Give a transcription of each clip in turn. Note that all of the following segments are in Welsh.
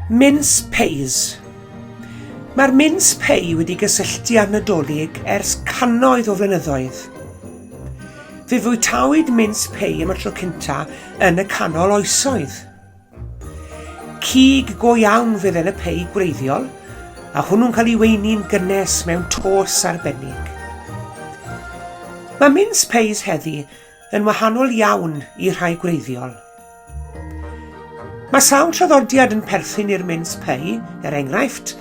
Mince pies. Mae'r mince pie wedi gysylltu â'r Nadolig ers cannoedd o flynyddoedd. Fe fwytawyd mince pie am y tro cynta yn y canol oesoedd. Cig go iawn fydd yn y pei gwreiddiol, a hwnnw'n cael ei weini'n gynnes mewn tos arbennig. Mae mince pies heddi yn wahanol iawn i'r rhai gwreiddiol. Mae sawl traddodiad yn perthyn i'r mince pie, er enghraifft,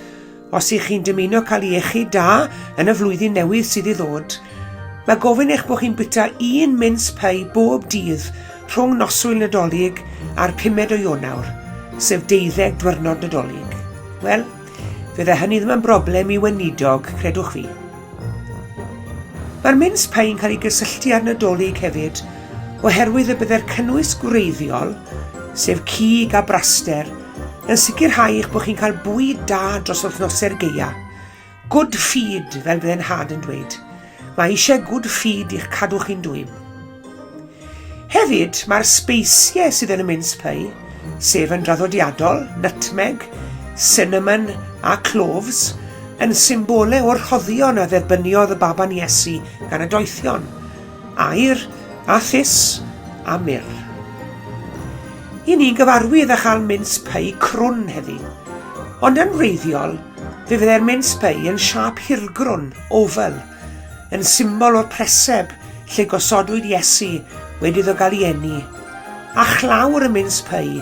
Os ych chi'n dymuno cael iechyd da yn y flwyddyn newydd sydd i ddod, mae gofyn eich bod chi'n bwyta un mince pie bob dydd rhwng noswyl Nadolig a'r pumed o Ionawr, sef deuddeg dwyrnod Nadolig. Wel, fydde hynny ddim yn broblem i weinidog, credwch fi. Mae'r mince pie yn cael ei gysylltu â'r Nadolig hefyd oherwydd y bydde'r cynnwys gwreiddiol, sef cig a braster, yn sicrhau eich bod chi'n cael bwyd da dros wythnosau'r gaea. Good feed, fel bydde'n nhad yn dweud. Mae eisiau good feed i'ch cadw chi'n dwym. Hefyd, mae'r sbeisiau sydd yn y mince pie, sef yn draddodiadol, nutmeg, cinnamon a cloves, yn symbolau o'r rhoddion a dderbyniodd y baban Iesu gan y doethion, aur a thus a myrr. I ni'n gyfarwydd â chael mince pie crwn heddi. Ond yn wreiddiol, fe fydde'r mince pie yn siâp hirgrwn, oval, yn symbol o'r preseb lle gosodwyd Iesu wedi iddo gael ei eni, a chlawr y mince pie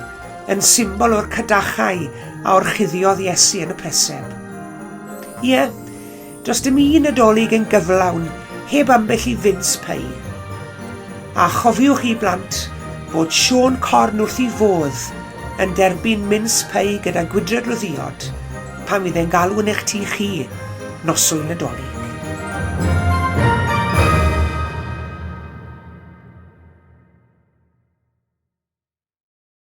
yn symbol o'r cadachau a orchuddiodd Iesu yn y preseb. Ie, Does dim un Nadolig yn gyflawn heb ambell i fince pie. A chofiwch chi blant bod Siôn Corn wrth ei fodd yn derbyn mince pie gyda gwydred o ddiod pan fydd e'n galw yn eich tŷ chi noswyl Nadolig.